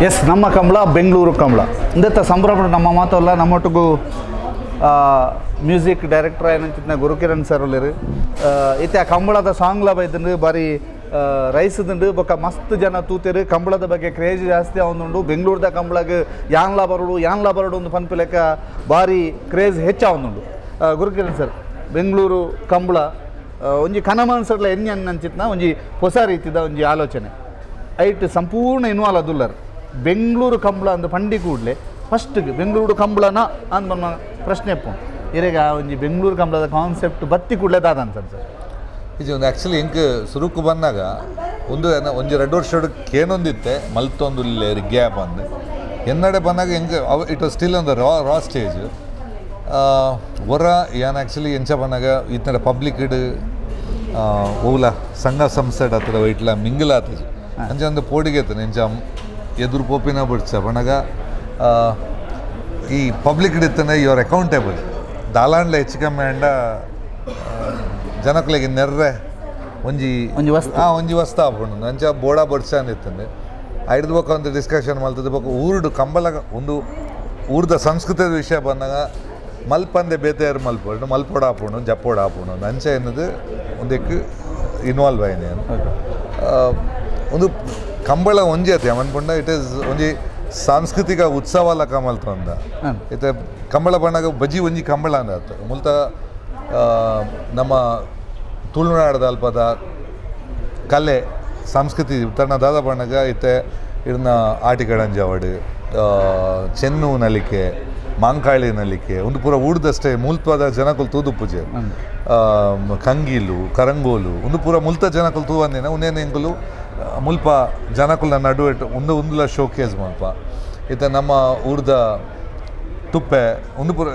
S, ನಮ್ಮ ಕಂಬಳ, ಬೆಂಗಳೂರು ಕಂಬಳ ಇಂದತ್ತ ಸಂಭ್ರಮ ನಮ್ಮ ಮಾತಲ್ಲ. ನಮ್ಮೊಟ್ಟಿಗೂ ಮ್ಯೂಸಿಕ್ ಡೈರೆಕ್ಟರ್ ಏನಂಚಿನ ಗುರುಕಿರಣ್ ಸರ್ ಉಲ್ಲೆರ್. ಇತ್ತೆ ಆ ಕಂಬಳದ ಸಾಂಗ್ಲ ಬೈದುಂಡು, ಬಾರಿ ರೈಸ್ದುಂಡು. ಬೊಕ್ಕ ಮಸ್ತ್ ಜನ ತೂತೆರ್. ಕಂಬಳದ ಬಗ್ಗೆ ಕ್ರೇಜ್ ಜಾಸ್ತಿ ಆವೊಂದುಂಡು. ಬೆಂಗಳೂರುದ ಕಂಬಳಗ್ ಯಾನ್ಲ ಬರೋಡು, ಯಾನ್ಲ ಬರೋಡು ಒಂದು ಪನ್ಪಿ ಲೆಕ್ಕ ಬಾರಿ ಕ್ರೇಜ್ ಹೆಚ್ಚಾವೊಂದುಂಡು. ಗುರುಕಿರಣ್ ಸರ್, ಬೆಂಗಳೂರು ಕಂಬಳ ಒಂಜಿ ಕನಮನ್ಸಡ್ಲ ಎನ್ನಿ ಅಂಚಿತ್ನ ಒಂಜಿ ಹೊಸ ರೀತಿದ ಒಂಜಿ ಆಲೋಚನೆ. ಐಟ್ ಸಂಪೂರ್ಣ ಇನ್ವಾಲ್ವ್ ಅದುಲ್ಲರ್. ಬೆಂಗಳೂರು ಕಂಬಳ ಅಂದ್ ಪಂಡಿ ಕೂಡಲೇ ಫಸ್ಟ್ ಬೆಂಗಳೂರು ಕಂಬಳನ ಅಂದ್ ನಮ್ಮ ಪ್ರಶ್ನೆ ಎಪ್ಪು. ಇರೆಗ ಆ ಒಂಜಿ ಬೆಂಗಳೂರು ಕಂಬಳದ ಕಾನ್ಸೆಪ್ಟ್ ಬತ್ತಿ ಕೂಡಲೇ ದಾದ ಅನ್ಸನ್ ಸರ್? ಇದು ಒಂದು ಆ್ಯಕ್ಚುಲಿ ಎಂಕ್ ಸುರುಕು ಬಂದಾಗ ಒಂದು ಒಂಜಿ ರಡ್ಡ್ ವರ್ಷಡ್ ಕೇನೊಂದಿತ್ತೆ, ಮಲ್ತೊಂದು ಗ್ಯಾಪ್ ಅಂದ್. ಎನ್ನಡೆ ಬಂದಾಗ ಎಂಕ್ it was still on the raw stage. ಒರ ಯಾನ್ ಆ್ಯಕ್ಚುಲಿ ಎಂಚ ಬಂದಾಗ ಇತ್ತಡ ಪಬ್ಲಿಕ್ ಇಡ್ ಓಲ ಸಂಘ ಸಂಸ್ಥೆ ಹತ್ರ ಇಟ್ಲ ಮಿಂಗಲ್ ಆತಜಿ. ಅಂಚ ಒಂದು ಪೋಡಿಗೆ ಎತ್ತನೆ ಎಂಚ ಎದುರು ಪೋಪಿನ ಬಡ್ಚ ಪನಗ ಈ ಪಬ್ಲಿಕ್ ಇತ್ತಂದ್ರೆ you are accountable. ದಾಲಾಂಡ್ಲ ಹೆಚ್ಚು ಕಮ್ಮಿ ಅಂಡ ಜನಕ್ಲೆಗ್ ನೆರ್ರೆ ಒಂಜಿ ಒಂಜಿ ವಸ್ತು. ಆ ಒಂಜಿ ವಸ್ತು ಆಪುಂಡು. ಅಂಚ ಬೋಡ ಬಡ್ಚ ಅಂದಿತ್ತಂದೆ ಐಡ್ದು ಬೊಕ್ಕ ಒಂದು ಡಿಸ್ಕಷನ್ ಮಲ್ತದೆ. ಬೊಕ್ಕ ಊರುಡು ಕಂಬಳ ಒಂದು ಊರ್ದ ಸಂಸ್ಕೃತಿದ ವಿಷಯ ಬಂದಾಗ ಮಲ್ಪಂದೆ ಬೇತೆ ಯಾರು ಮಲ್ಪೊಡು, ಮಲ್ಪೊಡ ಆಪುಂಡು, ಜಪ್ಪೋಡ ಆಪುಂಡು. ಅಂಚ ಎನ್ನದು ಒಂದಕ್ಕೆ ಇನ್ವಾಲ್ವ್ ಆಯ್ನೆ. ಒಂದು ಕಂಬಳ ಒಂಜಿ ಅತ್ತೆ ಮನ್ಪುಂಡ it is ಒಂಜಿ ಸಾಂಸ್ಕೃತಿಕ ಉತ್ಸವ ಲಕ ಮಲ್ತೊಂದ. ಇತ್ತೆ ಕಂಬಳ ಬಣ್ಣಗ ಬಜಿ ಒಂಜಿ ಕಂಬಳ ಅಂದ ಮುಲ್ತ ನಮ್ಮ ತುಳುನಾಡದ ಅಲ್ಪದ ಕಲೆ ಸಂಸ್ಕೃತಿ ತನ್ನ ದಾದ ಬಣ್ಣಗ ಇತ್ತೆ ಇರ್ನ ಆಟಿಕಡಂಜಾವಡು, ಚೆನ್ನು ನಲಿಕೆ, ಮಾಂಕಾಳಿ ನಲಿಕೆ, ಒಂದು ಪೂರ ಊರ್ದಷ್ಟೇ ಮೂಲ್ತ್ವಾದ ಜನಕುಲು ತೂದು ಪೂಜೆ, ಕಂಗೀಲು, ಕರಂಗೋಲು, ಒಂದು ಪೂರ ಮುಲ್ತ ಜನಕುಲು ತೂವಂದಿನ ಉಂದೇನು ಎಂಕುಲು ಮುಲ್ಪ ಜನಕುಲ್ನ ನಡುವೆ ಉಂದು ಉಂದುಲ ಶೋಕೇಸ್ ಮಲ್ಪ. ಇತ್ತೆ ನಮ್ಮ ಊರ್ದ ತುಪ್ಪೆ ಒಂದು ಪೂರ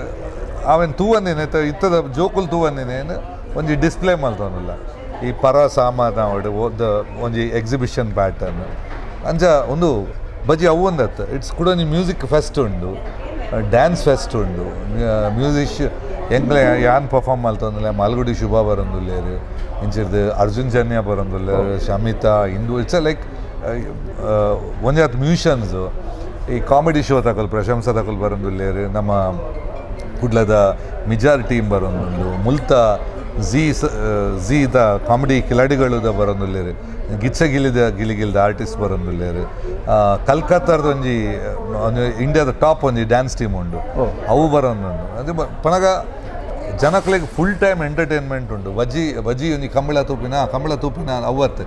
ಅವೆನ್ ತೂವಂದಿನ ಇತ್ತ ಇತ್ತದ ಜೋಕುಲು ತೂವಂದಿನ ಒಂಜಿ ಡಿಸ್ಪ್ಲೇ ಮಲ್ತೊಂದುಲ್ಲ. ಈ ಪರ ಸಾಮಾನು ಆವಡ್ the ಒಂಜಿ ಎಕ್ಸಿಬಿಷನ್ ಪ್ಯಾಟರ್ನ್. ಅಂಚ ಒಂದು ಬಜಿ ಅವು ಒಂದತ್ತು it's ಕೂಡ ಒಂಜಿ ಮ್ಯೂಸಿಕ್ ಫೆಸ್ಟ್ ಉಂಡು, ಡ್ಯಾನ್ಸ್ ಫೆಸ್ಟ್ ಉಂಡು. ಮ್ಯೂಸಿಷ್ ಎಂಕ್ಲೆ ಯಾನ್ ಪರ್ಫಾರ್ಮ್ ಮಲ್ತೊಂದುಲ್ಲೆ, ಮಾಲ್ಗುಡಿ ಶುಭ ಬರೊಂದುಲ್ಲೆರ್, ಇಂಚಿರ್ದು ಅರ್ಜುನ್ ಜನ್ಯ ಬರೊಂದುಲ್ಲೆರ್, ಶಮಿತಾ, ಇಂದು. It's like ಒಂಜಾತ್ ಮ್ಯೂಸಿಷನ್ಸ್, ಈ ಕಾಮಿಡಿ ಶೋ ತಕಲ್ ಪ್ರಶಂಸಾ ತಕಲ್ ಬರೊಂದುಲ್ಲೆರ್. ನಮ್ಮ ಕುಡ್ಲದ ಮಿಜಾರ್ ಟೀಮ್ ಬರೊಂದುಂಡು. ಮುಲ್ತ ಝೀ ಝೀದ ಕಾಮಿಡಿ ಕಿಲಾಡಿಗಳುದ ಬರೊಂದುಲ್ಲೆರ್. ಗಿಚ್ಚ ಗಿಲಿದ ಗಿಲಿಗಿಲ್ದ ಆರ್ಟಿಸ್ಟ್ ಬರೊಂದುಲ್ಲೆರ್. ಕಲ್ಕತ್ತಾದ ಒಂಜಿ ಒಂಜಿ ಇಂಡಿಯಾದ ಟಾಪ್ ಒಂಜಿ ಡ್ಯಾನ್ಸ್ ಟೀಮ್ ಉಂಡು, ಅವು ಬರೊಂದುಂಡು. ಅದು ಪನಗ ಜನಕ್ಲೆಗ್ ಫುಲ್ ಟೈಮ್ ಎಂಟರ್ಟೈನ್ಮೆಂಟ್ ಉಂಡು. ಬಜ್ಜಿ ಬಜ್ಜಿ ಒಂಜಿ ಕಂಬಳ ತೂಪಿನ, ಕಂಬಳ ತೂಪಿನ ಅವತ್ತು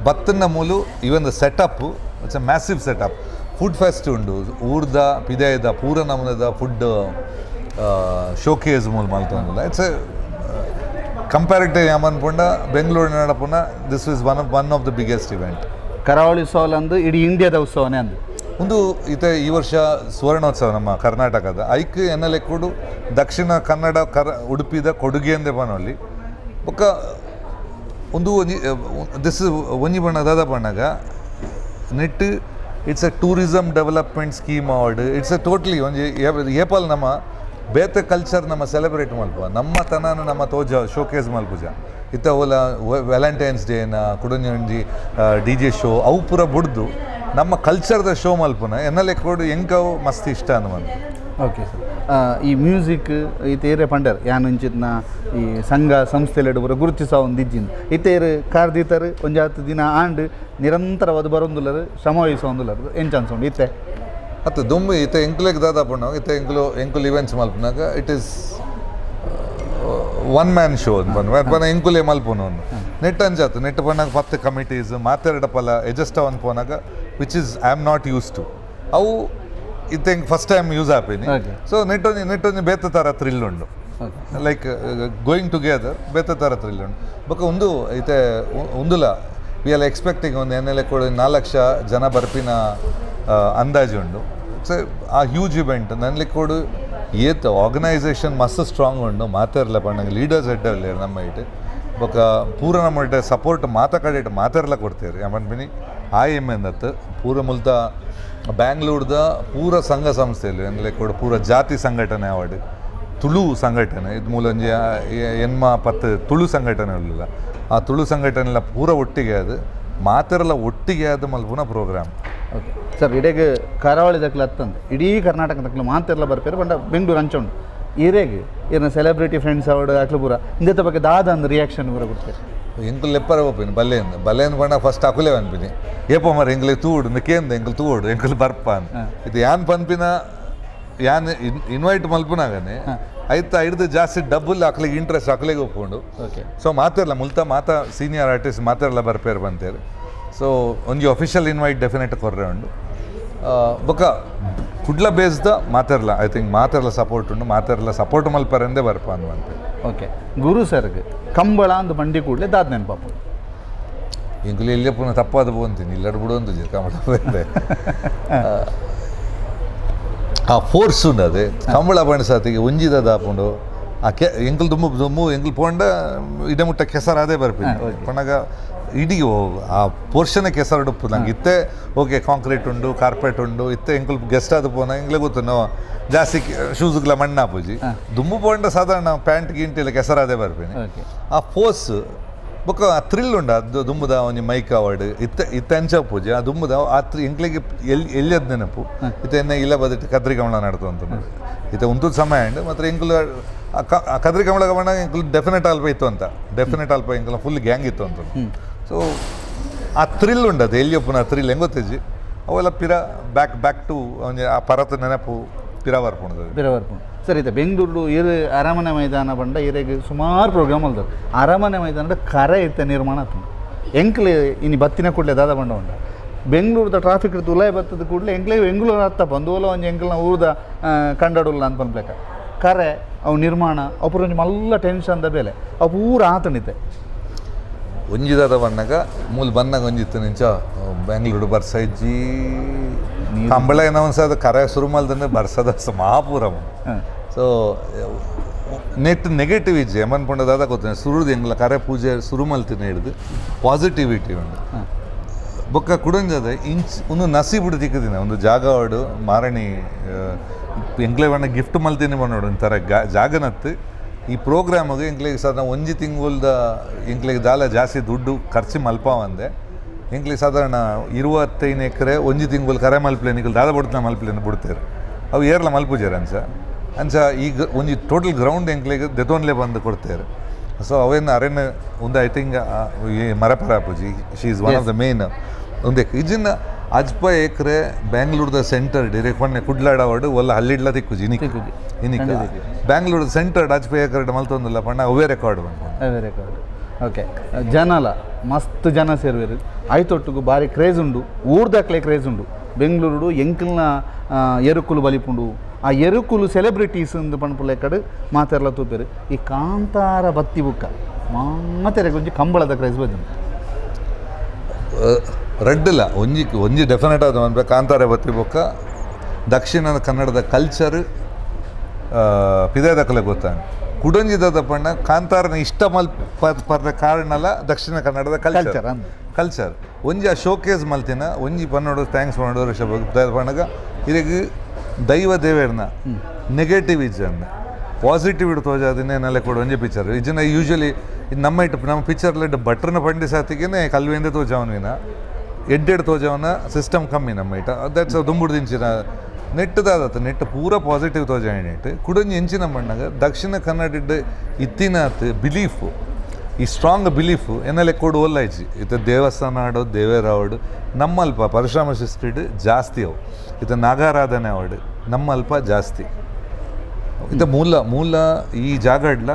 ಬತ್ತನ್ನ ಮೂಲು even the setup, it's a massive setup. Food fest ಉಂಡು. ಊರ್ದ ಪಿದಾಯದ ಪೂರ ನಮೂನೆದ ಫುಡ್ ಶೋಕೇಸ್ ಮೂಲು ಮಲ್ತೊಂದುಲ್ಲ. It's A comparative ಯಾಮನ್ಪುಂಡ ಬೆಂಗಳೂರು ನಡಪುನ this is one of the biggest event. ಕರಾವಳಿ ಉತ್ಸವ ಅಂದು, ಇಡೀ ಇಂಡಿಯಾದ ಉತ್ಸವನೇ ಅಂದು. ಒಂದು ಇತ್ತೆ ಈ ವರ್ಷ ಸುವರ್ಣೋತ್ಸವ ನಮ್ಮ ಕರ್ನಾಟಕದ. ಐಕ್ ಎನ್ನ ಲೆಕ್ಕುಡು ದಕ್ಷಿಣ ಕನ್ನಡ ಕರ ಉಡುಪಿದ ಕೊಡುಗೆ ಅಂದೆ ಪನೊಲಿ. ಬೊಕ್ಕ ಒಂದು ಒಂಜಿ this ಒಂಜಿ ಬಣ್ಣ ದಾದ ಬಣ್ಣಗ ನೆಟ್ it's a tourism development scheme award. It's a totally ಒಂಜಿ ಏಪಲ್ ನಮ್ಮ ಬೇತೆ ಕಲ್ಚರ್ ನಮ್ಮ ಸೆಲೆಬ್ರೇಟ್ ಮಲ್ಪ, ನಮ್ಮ ತನನ ನಮ್ಮ ತೋಜ ಶೋಕೇಸ್ ಮಲ್ಪುಜ. ಇತ್ತ ಓಲ ವ್ಯಾಲೆಂಟೈನ್ಸ್ ಡೇನ ಕುಡೊಂಜಿ ಒಂಜಿ ಡಿಜೆ ಶೋ ಅವು ಪೂರ ಬುಡ್ದು ನಮ್ಮ ಕಲ್ಚರ್ದ ಶೋ ಮಲ್ಪುನ ಎನ್ನ ಲೆಕ್ಕೋಡು ಎಂಕವು ಮಸ್ತ್ ಇಷ್ಟ ಅನ್ನುವಂಥ. ಓಕೆ ಸರ್, ಈ ಮ್ಯೂಸಿಕ್ ಇತ್ತೆ ಏರೆ ಪಂಡರ್ ಯಾನ್ ಇಂಚಿತ್ನ ಈ ಸಂಘ ಸಂಸ್ಥೆಲೆಡ್ ಪೂರ ಗುರುತಿಸ ಒಂದು ಇಜ್ಜಿಂದು. ಇತ್ತೆ ಏರ್ ಕಾರ್ದೀತರ್ ಒಂಜಿ ಹತ್ತು ದಿನ ಆಂಡ್ ನಿರಂತರವಾದ ಬರೊಂದುಲ್ಲರು, ಶ್ರಮ ವಹಿಸೊಂದುಲ್ಲರು. ಎಂಚ ಅನ್ಸೊಂಡು ಇತ್ತೆ? ಅತ್ತ ದುಂಬು ಇತ್ತೆ ಎಂಕ್ಲೆಗ್ ದಾದ ಪಂಡ ಇತ್ತೆ ಎಂಕುಲು ಎಂಕುಲು events ಮಲ್ಪುನಾಗ it is one man show ಅಂತ ಪಂಡ ಎಂಕುಲೆ ಮಲ್ಪುನು ಒಂದು ನೆಟ್ ಅಂಚಾತು. ನೆಟ್ ಪನ್ನಾಗ ಪತ್ತು ಕಮಿಟೀಸ್ ಮಾತೆರಡಪಲ ಎಜಸ್ಟ್ ಅವನ್ ಪೋನಾಗ, which is I am not used to. ಅವು ಇತ್ತೆ ಎಂಕ್ ಫಸ್ಟ್ ಟೈಮ್ ಯೂಸ್ ಆಪಿನಿ. ಸೊ ನೆಟ್ ಒಂಜಿ ನೆಟ್ ಒಂಜಿ ಬೇತೆ ಥರ ಥ್ರಿಲ್ ಉಂಡು, ಲೈಕ್ ಗೋಯಿಂಗ್ ಟುಗೆದರ್ ಬೇತೆ ಥರ ಥ್ರಿಲ್ ಉಂಡು. ಬೊಕ್ಕ ಒಂದು ಇತ್ತೆ ಉಂದುಲ we are expecting ಒಂದು ಎನ್ ಎಲ್ ಕೂಡ 4 ಲಕ್ಷ ಜನ ಬರ್ಪಿನ ಅಂದಾಜು ಉಂಡು. It's ಆ ಹ್ಯೂಜ್ ಇವೆಂಟ್. ನನ್ನ ಕೊಡು ಏತ್ ಆರ್ಗನೈಸೇಷನ್ ಮಸ್ತ್ ಸ್ಟ್ರಾಂಗ್ ಉಂಡು. ಮಾತಾರ್ಲ ಪಂಡಂಗೆ ಲೀಡರ್ಸ್ ಹೆಡ್ ನಮ್ಮ it. ಬೊಕ್ಕ ಪೂರ ನಮ್ಮ ಸಪೋರ್ಟ್ ಮಾತ ಕಡೆ ಮಾತಾರ್ಲ ಕೊಡ್ತೇವೆ ಪನ್ಪಿನಿ. ಆ ಎಮ್ ಎಂದತ್ತು ಪೂರ ಮುಲ್ತ ಬ್ಯಾಂಗ್ಳೂರ್ದ ಪೂರ ಸಂಘ ಸಂಸ್ಥೆಯಲ್ಲಿ ಎನ್ಲೆ ಕೊಡು ಪೂರ ಜಾತಿ ಸಂಘಟನೆ ಅವಾರ್ಡ್, ತುಳು ಸಂಘಟನೆ, ಇದು ಮೂಲ ಒಂಜಿ ಎನ್ಮ ಪತ್ತು ತುಳು ಸಂಘಟನೆ ಉಳ್ಳಿಲ್ಲ. ಆ ತುಳು ಸಂಘಟನೆ ಎಲ್ಲ ಪೂರ ಒಟ್ಟಿಗೆ ಅದು ಮಾತೆರೆಲ್ಲ ಒಟ್ಟಿಗೆ ಅದು ಮಲ್ಪುನ ಪ್ರೋಗ್ರಾಮ್. ಓಕೆ. Sir, ಇಡೆಗ್ ಕರಾವಳಿ ದಕ್ಲು ಅತ್ತಂದು ಇಡೀ ಕರ್ನಾಟಕ ದಕ್ಲು ಮಾತೆರ್ಲ ಬರ್ಪೇರು ಪಂಡ ಬೆಂಗಳೂರು ಅಂಚುಂಡು. ಇರೆಗ್ ಇರ್ನ ಸೆಲೆಬ್ರಿಟಿ ಫ್ರೆಂಡ್ಸ್ ಅವಡು ಅಕ್ಲು ಪೂರ ಇಂದೆತ ಬಗ್ಗೆ ದಾದ ಅಂದ್ ರಿಯಾಕ್ಷನ್ ಪೂರ ಕೊಡ್ತಾರೆ? ಎಂಕುಲು ಲೆಪ್ಪರ ಪೋಪಿನಿ ಬಲ್ಲೇಂದು ಬಲ್ಲೇಂದು ಪಂಡ ಫಸ್ಟ್ ಅಕುಲೇ ಪನ್ಪಿನಿ, ಏಪ ಮರ ಎಂಕ್ಲೆ ತೂಡು ಕೇಂದ ಎಂಕುಲು ತೂಡು ಎಂಕುಲು ಬರ್ಪ. ಇದು ಯಾನ್ ಪನ್ಪಿನ, ಯಾನ್ ಇನ್ವೈಟ್ ಮಲ್ಪುನಾಗನೆ ಐತ ಐಡ್ದು ಜಾಸ್ತಿ ಡಬಲ್ ಅಕ್ಲೆಗ್ ಇಂಟ್ರೆಸ್ಟ್ ಅಕ್ಲೆಗ್ ಉಪ್ಪುಂಡು. ಸೊ ಮಾತೆರ್ಲ ಮುಲ್ತ ಮಾತ ಸೀನಿಯರ್ ಆರ್ಟಿಸ್ಟ್ ಮಾತೆರ್ಲ ಬರ್ಪೇರು ಬಂತೇರು. ಸೊ ಒಂಜಿ official invite definite ಕೊರ್ರೆ ಉಂಡು. ಬೊಕ್ಕ ಕುಡ್ಲ ಬೇಸ್ದ ಮಾತೆರ್ಲ I think ಮಾತೆರ್ಲ support ಉಂಡು, ಮಾತೆರ್ಲ ಸಪೋರ್ಟ್ ಮಲ್ಪರೆಂದೇ ಬರ್ಪ ಅನ್ನುವಂತೆ. ಓಕೆ, ಗುರು ಸರ್ಗ್ ಕಂಬಳ ಅಂದ್ ಬಂಡಿ ಕೂಡಲೇ ದಾದ ನೆನಪಾಪು? ಎಂಕುಲು ಎಲ್ಲಿ ಪುನಃ ತಪ್ಪಾದ ಪೋಂತೀನಿ ಇಲ್ಲಡ್ ಬಿಡು ಅಂತ ಕಂಬಳ ಬೇರೆ. ಆ ಫೋರ್ಸ್ ಉಂಡು ಅದೇ ಕಂಬಳ ಬಣ್ಣ ಸಾತಿಗೆ ಒಂಜಿದ ದಾಪುಂಡು. ಆ ಕೆ ಎಂಕುಲು ದುಂಬು ದುಂಬು ಎಂಕುಲು ಪೋಂಡ ಇಡೆ ಮುಟ್ಟ ಕೆಸರಾದೇ ಬರ್ಪಿನಿ. ಪಂಡಾಗ ಇಡೀ ಆ ಪೋರ್ಷನ್ ಕೆಸರು ಉಪ್ಪು ನಂಗೆ. ಇತ್ತೆ ಓಕೆ, ಕಾಂಕ್ರೀಟ್ ಉಂಡು, ಕಾರ್ಪೆಟ್ ಉಂಡು. ಇತ್ತೆ ಎಂಕುಲು ಗೆಸ್ಟ್ ಆದ ಪೋನ ಎಂಕ್ಲೆ ಗೊತ್ತು, ನಾವು ಜಾಸ್ತಿ ಶೂಸ್ಗ್ಲ ಮಣ್ಣು ಆಪುಜಿ. ದುಂಬು ಪೋಂಡ ಸಾಧಾರಣ ಪ್ಯಾಂಟ್ ಗಿಂಟ್ ಇಲ್ಲ ಕೆಸರಾದೇ ಬರ್ಪಿನಿ. ಆ ಫೋರ್ಸ್ ಬೊಕ್ಕ ಆ ಥ್ರಿಲ್ ಉಂಡು. ಅದು ದುಂಬುದ ಒಂಜಿ ಮೈಕ್ ಅವಾರ್ಡ್ ಇತ್ತೆ ಇತ್ತೆ ಅಂಚ ಪೂಜೆ. ಆ ದುಂಬುದ ಆ ತ್ರಿ ಎಂಕ್ಲೆಗ್ ಎಲ್ಲಿ ಎಲ್ಲಿಯದ್ ನೆನಪು. ಇತ್ತೆ ಎನ್ನ ಇಲ್ಲ ಬದಿಟ್ ಕದ್ರಿ ಕಮಲ ನಡ್ತು ಅಂತ ಇತ್ತೆ ಉಂತುದ ಸಮಯ ಉಂಡು. ಮಾತ್ರ ಎಂಕುಲು ಆ ಕದ್ರಿ ಕಮಲ ಬಣ್ಣ ಎಂಕುಲು ಡೆಫಿನೆಟ್ ಅಲ್ಪ ಇತ್ತು ಅಂತ, ಡೆಫಿನೆಟ್ ಅಲ್ಪ ಎಂಕುಲ ಫುಲ್ ಗ್ಯಾಂಗ್ ಇತ್ತು ಅಂತ. ಸೊ ಆ ಥ್ರಿಲ್ ಉಂಡು, ಅದು ಎಲ್ಲಿ ಒಪ್ಪುನ ಆ ಥ್ರಿಲ್ ಹೆಂಗ್ ಗೊತ್ತಿಜ್ಜಿ. ಅವೆಲ್ಲ ಪಿರ back back to ಒಂಜಿ ಆ ಪರತ ನೆನಪು ಪಿರ ಬರ್ಪುಂಡು. ಬೇರೆ ಬರ್ಪುಂಡು. ಸರ್, ಇತ್ತೆ ಬೆಂಗಳೂರು ಇರು ಅರಮನೆ ಮೈದಾನ ಬಂಡ ಇರೆಗ್ ಸುಮಾರು ಪ್ರೋಗ್ರಾಮ್ ಅಲ್ದರು. ಅರಮನೆ ಮೈದಾನದ ಕರೆ ಇತ್ತೆ ನಿರ್ಮಾಣ ಆತುಂಡು. ಎಂಕ್ಲೆ ಇನಿ ಬತ್ತಿನ ಕೂಡಲೇ ದಾದ ಬಂಡ ಉಂಡ, ಬೆಂಗಳೂರದ ಟ್ರಾಫಿಕ್ ಉಲಾಯ್ ಬತ್ತದ ಕೂಡಲೇ ಎಂಕ್ಲೆ ಬೆಂಗಳೂರು ಅತ್ತಪ್ಪ ಒಂದು ಓಲ ಒಂಜಿ ಎಂಕ್ಲ್ನ ಊರ್ದ ಕಂಡಡುಲ್ಲ ಅಂತ ಪನ್ಪ್ಲೆಕ. ಕರೆ ಅವು ನಿರ್ಮಾಣ ಅವು ಪೂರ ಒಂಜಿ ಮಲ್ಲ ಟೆನ್ಷನ್ದ ಬೇಲೆ, ಅವು ಪೂರ ಆತುಂಡಿತ್ತೆ. ಒಂಜಿದಾದ ಬನ್ನಗ ಮೂಲು ಬನ್ನಗ ಒಂಜಿತ್ತು ನಿಂಚ ಬೆಂಗಳೂರು ಬರ್ಸ ಇಜ್ಜಿ, ಕಂಬಳ ಏನೋ ಒಂದ್ಸದ ಕರೆ ಶುರು ಮಲ್ದಂದ್ರೆ ಬರ್ಸದ ಮಹಾಪೂರ. So net negative ಇಜ್ಜಿ. ಏಮನ್ ಪಂಡ ದಾದ ಗೊತ್ತ, ಸುರುದು ಎಂಗ್ಲ ಕರೆ ಪೂಜೆ ಶುರು ಮಲ್ತಿನ ಹಿಡ್ದು ಪಾಸಿಟಿವಿಟಿ ಉಂಡು. ಬೊಕ್ಕ ಕುಡೊಂಜದ ಇಂಚ್ ಒಂದು ನಸೀಬುಡು ತಿಕ್ಕುದಿನ ಒಂದು ಜಾಗ ಅವಡು ಮಾರಣಿ ಎಂಕ್ಲೆ ಬಣ್ಣ ಗಿಫ್ಟ್ ಮಲ್ತೀನಿ ಬನ್ನೋಡು ಒಂಥರ ಗಾ ಜಾಗನತ್ತು. ಈ ಪ್ರೋಗ್ರಾಮಿಗೆ ಎಂಕ್ಲೆಗ್ ಸಾಧಾರಣ ಒಂಜಿ ತಿಂಗುಲ್ದ ಎಂಕ್ಲೆಗ್ ದಾಲ ಜಾಸ್ತಿ ದುಡ್ಡು ಖರ್ಚು ಮಲ್ಪಾವಂದೆ. ಎಂಕ್ಲೆಗ್ ಸಾಧಾರಣ 25 ಎಕರೆ ಒಂಜಿ ತಿಂಗುಲ್ ಕರೆ ಮಲ್ಪ್ಲೆ ನಿಕುಲು ದಾದ ಬುಡ್ತನ ಮಲ್ಪ್ಲೇನು ಬಿಡ್ತೇರು, ಅವು ಏರ್ಲ ಮಲ್ಪುಜೇರು. ಅಂಚ ಅಂಚ ಈಗ ಒಂಜಿ ಟೋಟಲ್ ಗ್ರೌಂಡ್ ಎಂಕ್ಲೆಗ್ ದೆತೊನ್ಲೆ ಬಂದು ಕೊಡ್ತೇರು. ಸೊ ಅವೇನು ಅರೇನು ಒಂದು I think ಈ ಮರಪರ ಆಪುಜಿ, she is one of the main. ಒಂದೇ ಇಜಿನ್ನ 50 ಎಕರೆ ಬ್ಯಾಂಗ್ಳೂರ್ದ ಸೆಂಟರ್ ಡಿರೆಕ್ಟ್ ಪನ್ನೆ ಕುಡ್ಲಾಡ ಅವಡು ಒಲ್ಲ ಹಲ್ಲಿಡ್ಲ ತಿಕ್ಕುಜಿ ಇನಿಕ್. ತಿಕ್ಕುಜಿ. ಇನಿಕ್ ಬ್ಯಾಂಗ್ಳೂರ್ ಸೆಂಟರ್ 50 ಎಕರೆ ಮಲ್ತೊಂದಿಲ್ಲ ಪಂಡ ಅವೇ ರೆಕಾರ್ಡ್ ಬಂದು. ಅವೇ ರೆಕಾರ್ಡ್. ಓಕೆ, ಜನಲ ಮಸ್ತ್ ಜನ ಸೇರುವೆರು. ಆಯ್ತೊಟ್ಟುಗು ಭಾರಿ ಕ್ರೇಜ್ ಉಂಡು, ಊರ್ದಕ್ಲೆ ಕ್ರೇಜ್ ಉಂಡು. ಬೆಂಗಳೂರುಡು ಎಂಕಲ್ನ ಎರುಕುಲು ಬಲಿಪುಂಡು, ಆ ಎರುಕುಲು ಸೆಲೆಬ್ರಿಟೀಸ್ ಅಂದ್ ಪನ್ಪುಲ ಕಡೆ ಮಾತೆರ್ಲ ತೂಪೆರು. ಈ ಕಾಂತಾರ ಬತ್ತಿ ಬುಕ್ಕ ಮಾತೆರೆ ಒಂಜಿ ಕಂಬಳದ ಕ್ರೇಜ್ ಬಜ್ಜುಂಡು. ರಡ್ಡಿಲ್ಲ, ಒಂಜಿ ಒಂಜಿ ಡೆಫಿನೆಟ್ ಆದ ಮನ್ಪೆ. ಕಾಂತಾರ ಬತ್ತಿ ಬೊಕ್ಕ ದಕ್ಷಿಣ ಕನ್ನಡದ ಕಲ್ಚರ್ ಪಿದಾದಕಲೆ ಗೊತ್ತಾಂಡ್. ಕುಡೊಂಜಿದ ಪಂಡ ಕಾಂತಾರನ ಇಷ್ಟ ಮಲ್ಪ ಪರ್ನ ಕಾರಣಲ ದಕ್ಷಿಣ ಕನ್ನಡದ ಕಲ್ಚರ್. ಕಲ್ಚರ್ ಅಂದ್. ಕಲ್ಚರ್ ಒಂಜಿ ಆ ಶೋಕೇಸ್ ಮಲ್ತಿನ ಒಂಜಿ ಪನ್ನೋಡು thanks ಪನ್ನೋಡು ಋಷಭ ಪನ್ನಗ. ಇರೆಗ್ ದೈವ ದೇವೇರ್ನ ನೆಗೆಟಿವ್ ಇಜ್ಜಂದ ಪಾಸಿಟಿವ್ ತೋಜಾದಿನ ನೆಲೆ ಕೂಡ ಒಂಜಿ ಪಿಕ್ಚರ್ ಇಜ್ಜಿನ. ಯೂಶಲಿ ಇದು ನಮ್ಮ ಇಟ್ಟು ನಮ್ಮ ಪಿಕ್ಚರ್ ಬಟ್ರನ ಪಂಡಿ ಸಾತಿಗೆನೆ ಕಲ್ವೇಂದೆ ತೋಜಾವನ, ಎಡ್ಡೆಡ್ ತೋಜಾವನ ಸಿಸ್ಟಮ್ ಕಮ್ಮಿ ನಮ್ಮ ಇಟ. That's ದುಂಬುಡು ದಿಂಚಿನ ನೆಟ್ಟದಾದತ್ತ ನೆಟ್ ಪೂರ ಪಾಸಿಟಿವ್ ತೋಜಾಯ. ನೆಟ್ ಕುಡೊಂಜಿ ಎಂಚಿನ ಬಣ್ಣಗ ದಕ್ಷಿಣ ಕನ್ನಡ ಇತ್ತಿನಾತ್ ಬಿಲೀಫು, ಈ ಸ್ಟ್ರಾಂಗ್ ಬಿಲೀಫು ಎನ್ನಲೆ ಕೊಡು ಒಲ್ಲ ಇಜ್ಜಿ. ಇತ್ತ ದೇವಸ್ಥಾನ ಆಡೋ ದೇವೇರಾವಡು ನಮ್ಮಲ್ಪ ಪರಶುರಾಮ ಶಿಸ್ತಿಡ್ ಜಾಸ್ತಿ ಅವು. ಇತ್ತ ನಾಗಾರಾಧನೆ ಅವಡು ನಮ್ಮಲ್ಪ ಜಾಸ್ತಿ. ಇತ್ತ ಮೂಲ ಮೂಲ ಈ ಜಾಗಡ್ಲ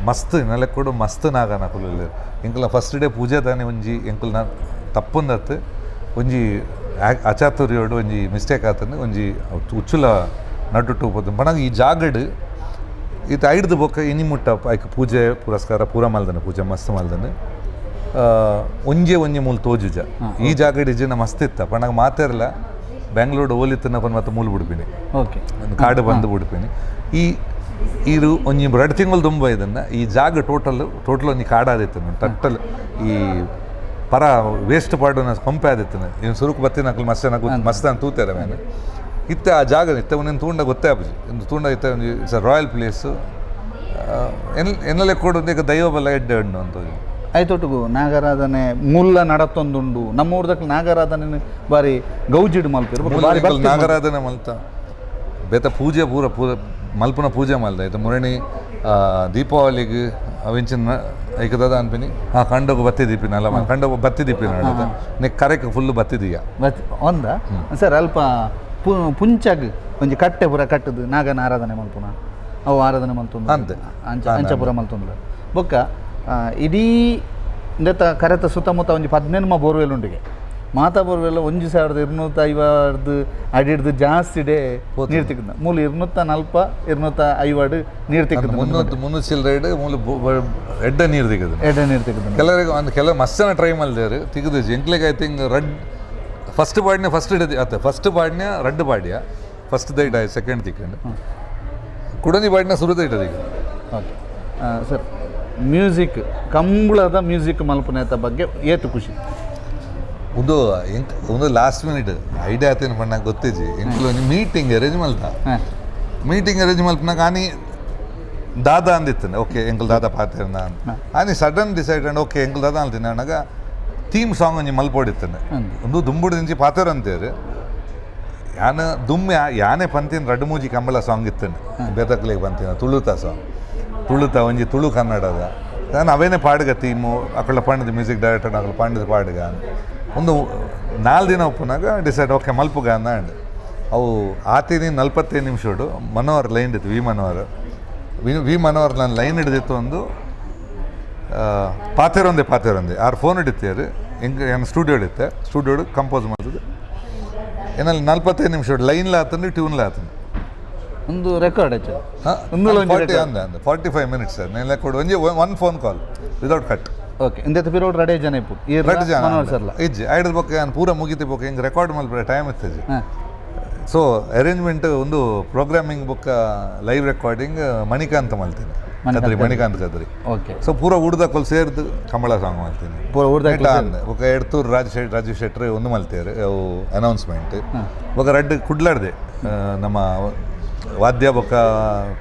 ಮಸ್ತ್ ನೆಲೆ ಕೊಡು ಮಸ್ತ್ ನಾಗನ ಕುಲ್ಲು. ಎಂಕಲ್ನ ಫಸ್ಟ್ ಡೇ ಪೂಜೆ ತಾನೆ ಒಂಜಿ ಎಂಕಲ್ನ ತಪ್ಪುಂದತ್ತು ಒಂಜಿ ಅಚಾತುರ್ಯೋಡು ಒಂಜಿ ಮಿಸ್ಟೇಕ್ ಆತಂದು ಒಂಜಿ ಉಚ್ಚುಲ ನಡುಟು ಪೋತು. ಪಣಗ ಈ ಜಾಗಡ್ ಇತ್ತ ಐಡ್ದು ಬೊಕ್ಕ ಇನಿ ಮುಟ್ಟ ಐಕ್ ಪೂಜೆ ಪುರಸ್ಕಾರ ಪೂರ ಮಲ್ದನೆ, ಪೂಜೆ ಮಸ್ತ್ ಮಲ್ದನೆ. ಒಂಜೆ ಒಂಜಿ ಮೂಲು ತೋಜುಜ. ಈ ಜಾಗಡ್ ಇಜ್ಜಿನ ಮಸ್ತ್ ಇತ್ತ ಪಣಗ ಮಾತೆರ್ಲ ಬೆಂಗ್ಳೂರು ಓಲಿತ್ತನ ಮತ್ತೆ ಮೂಲು ಬಿಡ್ಪಿನಿ. ಒಂದು ಕಾಡು ಬಂದು ಬಿಡ್ಪಿನಿ. ಈ ಇರು ಒಂಜಿ 2 ತಿಂಗಳು ದುಂಬ ಇದನ್ನ ಈ ಜಾಗ ಟೋಟಲ್ ಟೋಟಲ್ ಒಂಜಿ ಕಾಡಾದಿತ್ತು, ಟೋಟಲ್ ಈ ಪರ ವೇಸ್ಟ್ ಪಾಡುನ ಕೊಂಪೆ ಆದಿತ್ತು. ಇನ್ನು ಸುರುಕು ಬತ್ತಿನ ಮಸ್ತ್ ಮಸ್ತ್ ಅಂತ ತೂತಾರೆ ಮೇನೆ ಇತ್ತೆ ಆ ಜಾಗ. ಇತ್ತೆ ಒಂದೊಂದು ತೂಂಡ ಗೊತ್ತೇ ಆಪುಜಿ. ಒಂದು ತೂಂಡ ಇತ್ತೆ ಒಂಜಿ it's a royal place. ಎನ್ನಲೆ ಕೊಡು ಈಗ ದೈವ ಬಲ್ಲ ಎಡ್ಡೆ ಉಂಡು ಅಂತ. ಆಯ್ತೊಟ್ಟಿಗೂ ನಾಗರಾಧನೆ ಮೂಲ ನಡತ್ತೊಂದುಂಡು. ನಮ್ಮ ಊರ್ದಕ್ಕೆ ನಾಗರಾಧನೆ ಬಾರಿ ಗೌಜಿಡ್ ಮಲ್ಪೆರ್ ಬೊಕ್ಕ ಬಾರಿ ಭಕ್ತಿ. ನಾಗರಾಧನೆ ಮಲ್ತ, ಬೇತ ಪೂಜೆ ಪೂರ ಪೂರ ಮಲ್ಪುನ ಪೂಜೆ ಮಲ್ದ. ಆಯ್ತು ಮುರಣಿ ದೀಪಾವಳಿಗೆ ಅವಿಂಚಿನ ಐಕ ದಾದ ಅನ್ಪಿನಿ, ಹಾಂ, ಕಂಡೋಗು ಬತ್ತಿ ದೀಪಿನ ಅಲ್ಲ, ಕಂಡೋಗು ಬತ್ತಿ ದೀಪಿನ ನೆಕ್ ಕರೆಕ್ ಫುಲ್ ಬತ್ತಿದೀಯ. ಒಂದ ಸರ್ ಅಲ್ಪ ಪುಂಚಗ್ ಒಂಜಿ ಕಟ್ಟೆ ಪೂರ ಕಟ್ಟದು ನಾಗನ ಆರಾಧನೆ ಮಲ್ಪುನ, ಅವು ಆರಾಧನೆ ಮಲ್ತೊಂದು. ಅಂತೆ. ಅಂಚ ಅಂಚ ಪೂರ ಮಲ್ತೊಂದು. ಬೊಕ್ಕ ಇಡೀ ಇಂದೆತ ಕರೆತ ಸುತ್ತಮುತ್ತ ಒಂಜಿ 18 ಬೋರ್ವೆಲ್ ಉಂಡಿಗೆ. ಮಾತಾ ಬೋರ್ವೆಲ್ 1250 ಅಡಿಡ್ದು ಜಾಸ್ತಿ ಡೇ ನೀರು ತಿಕ್ಕದ. ಮೂಲ 240, 250 ನೀರು ತಿಕ್ಕದ. 300, 300 ಚಿಲ್ಲರೆ ಇಡು ಮೂಲ ಎಡ್ಡ ನೀರು ತಿಕ್ಕದು. ಎಡ್ಡೆ ನೀರು ತಿಕ್ಕದ. ಕೆಲವರಿಗೆ ಒಂದು ಕೆಲವು ಮಸ್ತ್ ಜನ ಟ್ರೈ ಮಲ್ದೇರು, ತಿಕ್ಕದು. ಎಂಕ್ಲೆಗ್ I think red first ಪಾಡ್ನೆ first ಹಿಡಿದು ಅತ್ತ ಫಸ್ಟ್ ಪಾಡ್ನೆ ರಡ್ಡ್ ಪಾಡ್ಯ ಫಸ್ಟ್ ದೈಟ್ ಆಯ್ ಸೆಕೆಂಡ್ ತಿಕ್ಕಂಡು ಕುಡಂಜಿ ಪಾಡ್ನೆ ಸುರುದ ಇಟ್ಟದ ಈಗ. Okay sir, music ಕಂಬಳದ music ಮಲ್ಪುನೇತ ಬಗ್ಗೆ ಏತು ಖುಷಿ? ಒಂದು ಎಂಕ್ ಒಂದು last minute idea ಆತೇನು ಪಂಡ ಗೊತ್ತಿಜ್ಜಿ. ಎಂಕ್ಲು ಒಂಜಿ ಮೀಟಿಂಗ್ ಅರೇಂಜ್ ಮಲ್ತ. ಮೀಟಿಂಗ್ ಅರೇಂಜ್ ಮಲ್ಪನಾಗ ಆನಿ ದಾದಾ ಅಂದಿತ್ತು, ಓಕೆ ಎಂಕಲ್ ದಾದಾ ಪಾತೇರ್ನ ಆನಿ sudden decide and okay ಎಂಕಲ್ ದಾದಾ ಅಂತೀನಿ ಅನ್ನಾಗ ಥೀಮ್ ಸಾಂಗ್ ಒಂಜಿ ಮಲ್ಪೋಡಿತ್ತಂಡೆ. ಒಂದು ದುಂಬುಡು ದಿಂಚಿ ಪಾತೇರ್ ಅಂತೇರು. ಯಾನ ದುಮ್ಮೆ ಯಾನೆ ಪಂತಿನ ರಡ್ಡು ಮೂಜಿ ಕಂಬಳ ಸಾಂಗ್ ಇತ್ತಂಡೆ. ಬೇತಕ್ಲಿಗೆ ಪಂತಿನ ತುಳುತ ಸಾಂಗ್, ತುಳುತ ಒಂಜಿ ತುಳು ಕನ್ನಡದ ನಾನು ಅವೇನೆ ಪಾಡುಗ ಥೀಮು ಅಕಳ ಪಂಡದ ಮ್ಯೂಸಿಕ್ ಡೈರೆಕ್ಟರ್ ಅಕಳ ಪಂಡದ ಪಾಡುಗ. ಒಂದು 4 ದಿನ ಒಪ್ಪುನಾಗ ಡಿಸೈಡ್ ಓಕೆ ಮಲ್ಪುಗ ಅಂದ. ಅವು ಆತಿನಿ 45 ನಿಮಿಷಡು ಮನೋಹರ್ ಲೈನ್ ಇತ್ತು, V Manohar, V V Manohar ನಾನು ಲೈನ್ ಹಿಡಿದಿತ್ತು. ಒಂದು ಪಾತೇರೊಂದೆ ಪಾತೇರೊಂದೆ ಆರು ಫೋನ್ ಹಿಡಿತೇರು. ಎಂಕ್ ಏನು ಸ್ಟುಡಿಯೋ ಇತ್ತೆ, ಸ್ಟುಡಿಯೋಡು ಕಂಪೋಸ್ ಮಾಡ್ತದೆ. ಏನಲ್ಲಿ 45 ನಿಮಿಷ ಲೈನ್ಲ ಆತಂದ್ರೆ ಟ್ಯೂನ್ಲ ಆತಂದು. ಒಂದು ರೆಕಾರ್ಡ್ ಆಯ್ತು. ಒಂದು ಒಂಜಿ 40 ಅಂದ ಅಂದ 45 ಮಿನಿಟ್ಸ್ ನೆಲ್ಲ ಕೊಡು. ಒಂಜಿ one phone call without cut. Okay, ಇಂದೆತ ಪಿರೋಡ್ ರಡೆ ಜನ ಇಪ್ಪು. ರಡ್ಡು ಜನ. ಮನೋಹರ್ ಸರ್ಲ. ಇಜ್ಜಿ, ಐಡದ ಬೊಕ್ಕ ನಾನು ಪೂರ ಮುಗಿತಿ ಬೊಕ್ಕ ಹಿಂಗೆ ರೆಕಾರ್ಡ್ ಮಲ್ಪರೆ ಟೈಮ್ ಇತ್ತಜಿ. ಸೊ ಅರೇಂಜ್ಮೆಂಟ್ ಒಂದು ಪ್ರೋಗ್ರಾಮಿಂಗ್ ಬೊಕ್ಕ ಲೈವ್ ರೆಕಾರ್ಡಿಂಗ್ ಮಣಿಕಾಂತ್ ಮಲ್ತೀನಿ, ಕದ್ರಿ, ಮಣಿಕಾಂತ್ ಕದ್ರಿ. ಸೊ ಪೂರ ಊರ್ದಕೊಲ್ ಸೇರ್ದು ಕಂಬಳ ಸಾಂಗ್ ಮಲ್ತೀನಿ. ಪೂರ ಊರ್ದಕ್ಲು. ಬೊಕ್ಕ ಎಡ್ತೂರು ರಾಜ್ ಶೆಟ್, ರಾಜೀವ್ ಶೆಟ್ರ್ ಒಂದು ಮಲ್ತೇರು ಅವು ಅನೌನ್ಸ್ಮೆಂಟ್. ಬೊಕ್ಕ ರಡ್ಡ್ ಕುಡ್ಲಾಡ್ದೆ ನಮ್ಮ ವಾದ್ಯ ಬೊಕ್ಕ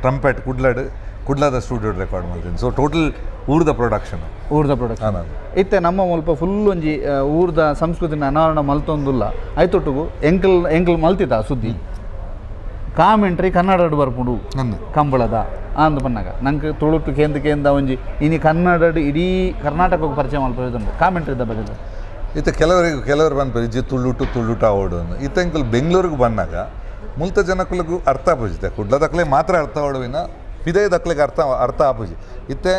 ಟ್ರಂಪೆಟ್ ಕುಡ್ಲಾಡ್, ಕುಡ್ಲಾದ ಸ್ಟುಡಿಯೋ ರೆಕಾರ್ಡ್ ಮಲ್ತೀನಿ. ಸೊ ಟೋಟಲ್ ಊರ್ದ ಪ್ರೊಡಕ್ಷನ್. ಊರ್ದ ಪ್ರೊಡಕ್ಷನ್. ಹಾಂ. ಇತ್ತೆ ನಮ್ಮ ಮುಲ್ಪ ಫುಲ್ ಒಂಜಿ ಊರ್ದ ಸಂಸ್ಕೃತಿನ ಅನಾವರಣ ಮಲ್ತೊಂದುಲ್ಲ. ಐತೊಟ್ಟುಗು ಎಂಕಲ್ ಎಂಕಲ್ ಮಲ್ತಿದ್ದ ಆ ಸುದ್ದಿ ಕಾಮೆಂಟ್ರಿ ಕನ್ನಡಡ್ ಬರ್ಪುಂಡು. ಅಂದು. ಕಂಬಳದ ಅಂದ್ ಪನ್ನಗ ನಂಗೆ ತುಳುಟು ಕೇಂದ್ರ ಕೇಂದ್ರ ಒಂಜಿ ಇನಿ ಕನ್ನಡಡ್ ಇಡೀ ಕರ್ನಾಟಕಕ್ಕೆ ಪರಿಚಯ ಮಲ್ಪುಂಡು ಕಾಮೆಂಟ್ರಿದ ಬಗ್ಗೆ. ಇತ್ತ ಕೆಲವರಿಗೆ ಕೆಲವರು ಬಂದ್ಪೇರು ಇಜ್ಜಿ ತುಳುಟು ತುಳುಟು ಆವಡು ಅಂದು. ಇತ್ತ ಎಂಕುಲು ಬೆಂಗಳೂರಿಗೆ ಬಂದಾಗ ಮುಲ್ತ ಜನಕ್ಕುಲಗು ಅರ್ಥ ಆಪುಜಿತೆ. ಕುಡ್ಲ ದಕ್ಲೆ ಮಾತ್ರ ಅರ್ಥ ಆವಡುವಿನ, ಪಿದೈ ದಕ್ಲೆಗೆ ಅರ್ಥ ಅರ್ಥ ಆಪುಜಿ. ಇತ್ತೆ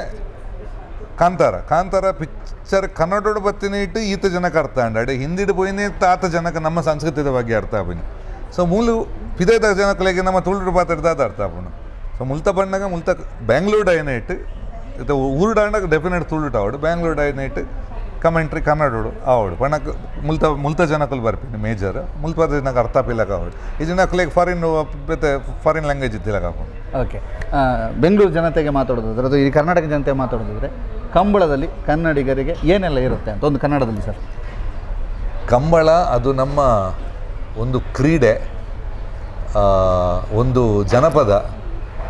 ಕಾಂತಾರ ಕಾಂತಾರ ಪಿಕ್ಚರ್ ಕನ್ನಡೋಡು ಬತ್ತಿನ ಇಟ್ಟು ಈತ ಜನಕ್ಕೆ ಅರ್ಥ ಅಂಡ ಅಡೆ ಹಿಂದಿಡು ಪೋಯಿನೇ ತಾತ ಜನಕ್ಕೆ ನಮ್ಮ ಸಂಸ್ಕೃತಿದ ಬಗ್ಗೆ ಅರ್ಥ ಆಪಿನಿ. ಸೊ ಮೂಲು ಪಿದೈದ ಜನಕ್ಕಲೆಗೆ ನಮ್ಮ ತುಳುಟು ಪಾತ್ರದ ಅರ್ಥ ಆಪುಂಡು. ಸೊ ಮುಲ್ತ ಬಣ್ಣಗ ಮುಲ್ತ ಬೆಂಗಳೂರು ಡೈನ ಇಟ್ಟು ಇತ್ತ ಊರುಡು ಆಂಡಗ ಡೆಫಿನೆಟ್ ತುಳುಟು ಆವಡು, ಬೆಂಗಳೂರು ಡೈನ ಇಟ್ಟು ಕಮೆಂಟ್ರಿ ಕನ್ನಡೋಡು ಆವಡು. ಪಣಕ್ ಮುಲ್ತ ಮುಲ್ತ ಜನಕ್ಕಲು ಬರ್ಪಿನಿ ಮೇಜರ್ ಮುಲ್ಪ ಜನಕ್ಕೆ ಅರ್ಥ ಪಿಲಕ ಆವಡು. ಈ ಜನಕ್ಕಲೆಗೆ ಫಾರಿನ್ ಬೇತೆ ಫಾರಿನ್ ಲ್ಯಾಂಗ್ವೇಜ್ ಇತ್ತಿಲಕ ಆಪುಂಡು. ಓಕೆ, ಬೆಂಗಳೂರು ಜನತೆಗೆ ಮಾತಾಡೋದಾದ್ರೆ ಅದು ಈ ಕರ್ನಾಟಕ ಜನತೆ ಮಾತಾಡೋದಾದ್ರೆ ಕಂಬಳದಲ್ಲಿ ಕನ್ನಡಿಗರಿಗೆ ಏನೆಲ್ಲ ಇರುತ್ತೆ ಅಂತ ಒಂದು ಕನ್ನಡದಲ್ಲಿ ಸರ್. ಕಂಬಳ ಅದು ನಮ್ಮ ಒಂದು ಕ್ರೀಡೆ, ಒಂದು ಜನಪದ,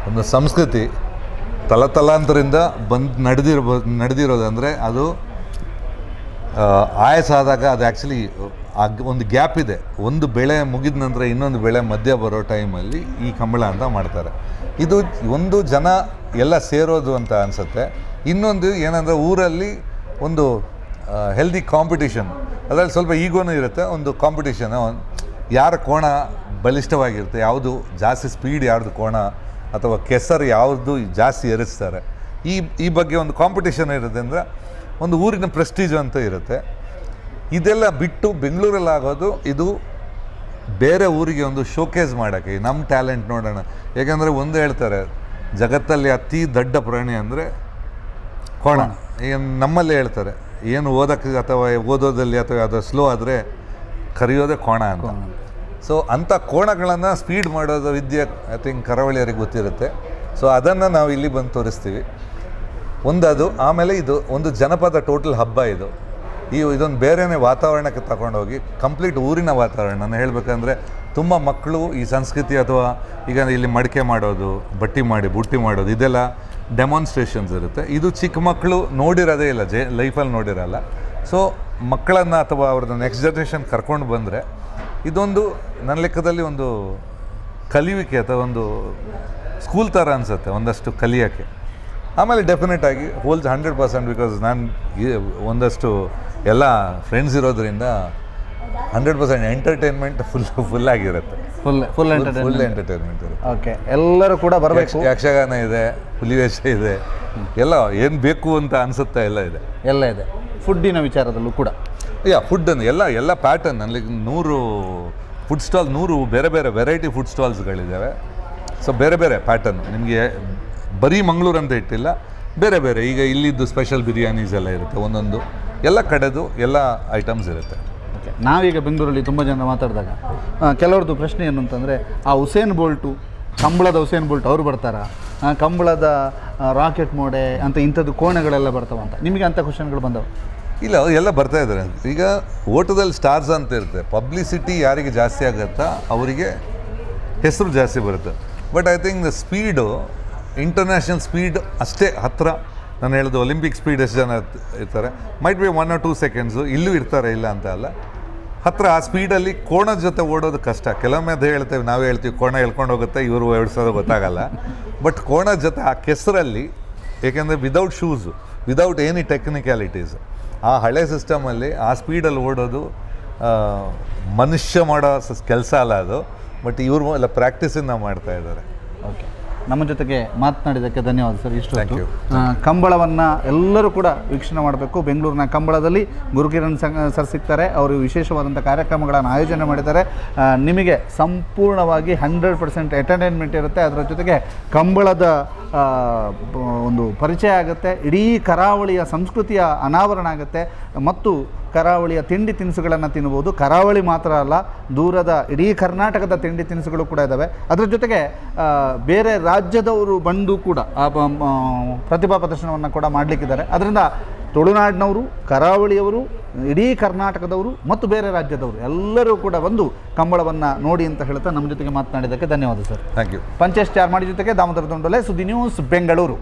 ಒಂದು ಸಂಸ್ಕೃತಿ, ತಲತಲಾಂತರಿಂದ ಬಂದು ನಡೆದಿರೋದಂದರೆ ಅದು ಆಯಾಸ ಆದಾಗ ಅದು ಆ್ಯಕ್ಚುಲಿ ಒಂದು ಗ್ಯಾಪ್ ಇದೆ. ಒಂದು ಬೆಳೆ ಮುಗಿದ ನಂತರ ಇನ್ನೊಂದು ಬೆಳೆ ಮಧ್ಯ ಬರೋ ಟೈಮಲ್ಲಿ ಈ ಕಂಬಳ ಅಂತ ಮಾಡ್ತಾರೆ. ಇದು ಒಂದು ಜನ ಎಲ್ಲ ಸೇರೋದು ಅಂತ ಅನಿಸುತ್ತೆ. ಇನ್ನೊಂದು ಏನಂದರೆ ಊರಲ್ಲಿ ಒಂದು ಹೆಲ್ದಿ ಕಾಂಪಿಟಿಷನ್, ಅದರಲ್ಲಿ ಸ್ವಲ್ಪ ಈಗೋನೂ ಇರುತ್ತೆ. ಒಂದು ಕಾಂಪಿಟಿಷನ್, ಯಾರ ಕೋಣ ಬಲಿಷ್ಠವಾಗಿರುತ್ತೆ, ಯಾವುದು ಜಾಸ್ತಿ ಸ್ಪೀಡ್, ಯಾರ್ದು ಕೋಣ ಅಥವಾ ಕೆಸರು ಯಾವುದು ಜಾಸ್ತಿ ಎರಿಸ್ತಾರೆ, ಈ ಈ ಬಗ್ಗೆ ಒಂದು ಕಾಂಪಿಟಿಷನ್ ಇರುತ್ತೆ. ಅಂದರೆ ಒಂದು ಊರಿನ ಪ್ರೆಸ್ಟೀಜ್ ಅಂತ ಇರುತ್ತೆ. ಇದೆಲ್ಲ ಬಿಟ್ಟು ಬೆಂಗಳೂರಲ್ಲಿ ಆಗೋದು ಇದು ಬೇರೆ ಊರಿಗೆ ಒಂದು ಶೋಕೇಸ್ ಮಾಡೋಕ್ಕೆ, ನಮ್ಮ ಟ್ಯಾಲೆಂಟ್ ನೋಡೋಣ. ಏಕೆಂದರೆ ಒಂದು ಹೇಳ್ತಾರೆ, ಜಗತ್ತಲ್ಲಿ ಅತಿ ದೊಡ್ಡ ಪ್ರಾಣಿ ಅಂದರೆ ಕೋಣ. ಈಗ ನಮ್ಮಲ್ಲೇ ಹೇಳ್ತಾರೆ, ಏನು ಓದೋಕ್ಕೆ ಅಥವಾ ಓದೋದಲ್ಲಿ ಅಥವಾ ಅದು ಸ್ಲೋ ಆದರೆ ಕರೆಯೋದೇ ಕೋಣ ಅಂತ. ಸೊ ಅಂಥ ಕೋಣಗಳನ್ನು ಸ್ಪೀಡ್ ಮಾಡೋದು ವಿದ್ಯೆ I think ಕರಾವಳಿಯರಿಗೆ ಗೊತ್ತಿರುತ್ತೆ. ಸೊ ಅದನ್ನು ನಾವು ಇಲ್ಲಿ ಬಂದು ತೋರಿಸ್ತೀವಿ. ಒಂದದು. ಆಮೇಲೆ ಇದು ಒಂದು ಜನಪದ ಟೋಟಲ್ ಹಬ್ಬ ಇದು. ಇದೊಂದು ಬೇರೆಯೇ ವಾತಾವರಣಕ್ಕೆ ತಗೊಂಡೋಗಿ ಕಂಪ್ಲೀಟ್ ಊರಿನ ವಾತಾವರಣ. ನಾನು ಹೇಳಬೇಕಂದ್ರೆ ತುಂಬ ಮಕ್ಕಳು ಈ ಸಂಸ್ಕೃತಿ ಅಥವಾ ಈಗ ಇಲ್ಲಿ ಮಡಿಕೆ ಮಾಡೋದು, ಬಟ್ಟಿ ಮಾಡಿ ಬುಟ್ಟಿ ಮಾಡೋದು, ಇದೆಲ್ಲ ಡೆಮಾನ್ಸ್ಟ್ರೇಷನ್ಸ್ ಇರುತ್ತೆ. ಇದು ಚಿಕ್ಕ ಮಕ್ಕಳು ನೋಡಿರೋದೇ ಇಲ್ಲ, ಲೈಫಲ್ಲಿ ನೋಡಿರಲ್ಲ. ಸೊ ಮಕ್ಕಳನ್ನು ಅಥವಾ ಅವ್ರದ್ದು ನೆಕ್ಸ್ಟ್ ಜನ್ರೇಷನ್ ಕರ್ಕೊಂಡು ಬಂದರೆ ಇದೊಂದು ನನ್ನ ಲೆಕ್ಕದಲ್ಲಿ ಒಂದು ಕಲಿಯುವಿಕೆ ಅಥವಾ ಒಂದು ಸ್ಕೂಲ್ ಥರ ಅನಿಸುತ್ತೆ ಒಂದಷ್ಟು ಕಲಿಯೋಕ್ಕೆ. ಆಮೇಲೆ ಡೆಫಿನೆಟ್ ಆಗಿ ಹೋಲ್ಸ್ 100%, because ನಾನು ಒಂದಷ್ಟು ಎಲ್ಲ ಫ್ರೆಂಡ್ಸ್ ಇರೋದ್ರಿಂದ 100% ಎಂಟರ್ಟೈನ್ಮೆಂಟ್ ಫುಲ್ ಫುಲ್ ಆಗಿರುತ್ತೆ. Full full entertainment. Full entertainment ಇರುತ್ತೆ. ಓಕೆ, ಎಲ್ಲರೂ ಕೂಡ ಬರಬೇಕು. ಯಕ್ಷಗಾನ ಇದೆ, ಹುಲಿವೇಷ ಇದೆ, ಎಲ್ಲ ಏನು ಬೇಕು ಅಂತ ಅನಿಸುತ್ತೆ ಎಲ್ಲ ಇದೆ. ಎಲ್ಲ ಇದೆ. ಫುಡ್ಡಿನ ವಿಚಾರದಲ್ಲೂ ಕೂಡ? ಯಾ, ಫುಡ್ಡನ್ನು ಎಲ್ಲ ಎಲ್ಲ ಪ್ಯಾಟರ್ನ್ ಅಲ್ಲಿ 100 ಫುಡ್ ಸ್ಟಾಲ್, 100 ಬೇರೆ ಬೇರೆ ವೆರೈಟಿ ಫುಡ್ ಸ್ಟಾಲ್ಸ್ಗಳಿದ್ದಾವೆ. ಸೊ ಬೇರೆ ಬೇರೆ ಪ್ಯಾಟರ್ನ್ ನಿಮಗೆ, ಬರೀ ಮಂಗಳೂರು ಅಂತ ಇಟ್ಟಿಲ್ಲ, ಬೇರೆ ಬೇರೆ. ಈಗ ಇಲ್ಲಿದ್ದು ಸ್ಪೆಷಲ್ ಬಿರಿಯಾನೀಸ್ ಎಲ್ಲ ಇರುತ್ತೆ, ಒಂದೊಂದು ಎಲ್ಲ ಕಡೆದು ಎಲ್ಲ ಐಟಮ್ಸ್ ಇರುತ್ತೆ. ಓಕೆ, ನಾವೀಗ ಬೆಂಗಳೂರಲ್ಲಿ ತುಂಬ ಜನ ಮಾತಾಡಿದಾಗ ಕೆಲವ್ರದ್ದು ಪ್ರಶ್ನೆ ಏನು ಅಂತಂದರೆ, ಆ ಉಸೇನ್ ಬೋಲ್ಟು, ಕಂಬಳದ ಉಸೇನ್ ಬೋಲ್ಟ್ ಅವರು ಬರ್ತಾರಾ, ಕಂಬಳದ ರಾಕೆಟ್ ಮೋಡೆ ಅಂತ ಇಂಥದ್ದು ಕೋಣೆಗಳೆಲ್ಲ ಬರ್ತಾವ ಅಂತ. ನಿಮಗೆ ಅಂಥ ಕ್ವಶನ್ಗಳು ಬಂದವು? ಇಲ್ಲ, ಅವ್ರು ಎಲ್ಲ ಬರ್ತಾ ಇದ್ದಾರೆ. ಈಗ ಓಟದಲ್ಲಿ ಸ್ಟಾರ್ಸ್ ಅಂತ ಇರುತ್ತೆ. ಪಬ್ಲಿಸಿಟಿ ಯಾರಿಗೆ ಜಾಸ್ತಿ ಆಗುತ್ತಾ ಅವರಿಗೆ ಹೆಸರು ಜಾಸ್ತಿ ಬರುತ್ತೆ. But I think the speed, international speed ಅಷ್ಟೇ ಹತ್ತಿರ. ನಾನು ಹೇಳೋದು ಒಲಿಂಪಿಕ್ ಸ್ಪೀಡ್ ಎಷ್ಟು ಜನ ಇರ್ತಾರೆ, might be 1 or 2 seconds ಇಲ್ಲೂ ಇರ್ತಾರೆ, ಇಲ್ಲ ಅಂತ ಅಲ್ಲ. ಹತ್ರ ಆ ಸ್ಪೀಡಲ್ಲಿ ಕೋಣದ ಜೊತೆ ಓಡೋದು ಕಷ್ಟ. ಕೆಲವೊಮ್ಮೆ ಅದು ಹೇಳ್ತೇವೆ, ನಾವೇ ಹೇಳ್ತೀವಿ, ಕೋಣ ಎಳ್ಕೊಂಡು ಹೋಗುತ್ತೆ, ಇವರು ಓಡಿಸೋದು ಗೊತ್ತಾಗಲ್ಲ. ಬಟ್ ಕೋಣದ ಜೊತೆ ಆ ಕೆಸರಲ್ಲಿ, ಏಕೆಂದರೆ without shoes, without any technicalities, ಆ ಹಳೆ ಸಿಸ್ಟಮಲ್ಲಿ ಆ ಸ್ಪೀಡಲ್ಲಿ ಓಡೋದು ಮನುಷ್ಯ ಮಾಡೋ ಕೆಲಸ ಅಲ್ಲ ಅದು. ಬಟ್ ಇವರು ಎಲ್ಲ ಪ್ರಾಕ್ಟೀಸಿಂದ ಮಾಡ್ತಾ ಇದ್ದಾರೆ. ಓಕೆ, ನಮ್ಮ ಜೊತೆಗೆ ಮಾತನಾಡಿದ್ದಕ್ಕೆ ಧನ್ಯವಾದ ಸರ್. ಇಷ್ಟು Thank you. ಕಂಬಳವನ್ನು ಎಲ್ಲರೂ ಕೂಡ ವೀಕ್ಷಣೆ ಮಾಡಬೇಕು. ಬೆಂಗಳೂರಿನ ಕಂಬಳದಲ್ಲಿ ಗುರುಕಿರಣ್ ಸರ್ ಸಿಗ್ತಾರೆ. ಅವರು ವಿಶೇಷವಾದಂಥ ಕಾರ್ಯಕ್ರಮಗಳನ್ನು ಆಯೋಜನೆ ಮಾಡಿದ್ದಾರೆ. ನಿಮಗೆ ಸಂಪೂರ್ಣವಾಗಿ 100% ಎಂಟರ್ಟೈನ್ಮೆಂಟ್ ಇರುತ್ತೆ. ಅದರ ಜೊತೆಗೆ ಕಂಬಳದ ಒಂದು ಪರಿಚಯ ಆಗುತ್ತೆ, ಇಡೀ ಕರಾವಳಿಯ ಸಂಸ್ಕೃತಿಯ ಅನಾವರಣ ಆಗುತ್ತೆ ಮತ್ತು ಕರಾವಳಿಯ ತಿಂಡಿ ತಿನಿಸುಗಳನ್ನು ತಿನ್ಬೋದು. ಕರಾವಳಿ ಮಾತ್ರ ಅಲ್ಲ, ದೂರದ ಇಡೀ ಕರ್ನಾಟಕದ ತಿಂಡಿ ತಿನಿಸುಗಳು ಕೂಡ ಇದ್ದಾವೆ. ಅದರ ಜೊತೆಗೆ ಬೇರೆ ರಾಜ್ಯದವರು ಬಂದು ಕೂಡ ಪ್ರತಿಭಾ ಪ್ರದರ್ಶನವನ್ನು ಕೂಡ ಮಾಡಲಿಕ್ಕಿದ್ದಾರೆ. ಅದರಿಂದ ತುಳುನಾಡಿನವರು, ಕರಾವಳಿಯವರು, ಇಡೀ ಕರ್ನಾಟಕದವರು ಮತ್ತು ಬೇರೆ ರಾಜ್ಯದವರು ಎಲ್ಲರೂ ಕೂಡ ಬಂದು ಕಂಬಳವನ್ನು ನೋಡಿ ಅಂತ ಹೇಳ್ತಾ ನಮ್ಮ ಜೊತೆಗೆ ಮಾತನಾಡಿದ್ದಕ್ಕೆ ಧನ್ಯವಾದ ಸರ್. Thank you. ಪಂಚೇಶ್ ಚಾರ್ಮಾಡಿ ಜೊತೆಗೆ ದಾಮೋದರ ದುಂಡೋಲೆ, ಸುದ್ದಿ ನ್ಯೂಸ್, ಬೆಂಗಳೂರು.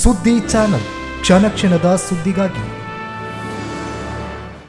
ಸುದ್ದಿ ಚಾನಲ್, ಕ್ಷಣ ಕ್ಷಣದ ಸುದ್ದಿಗಾಗಿ.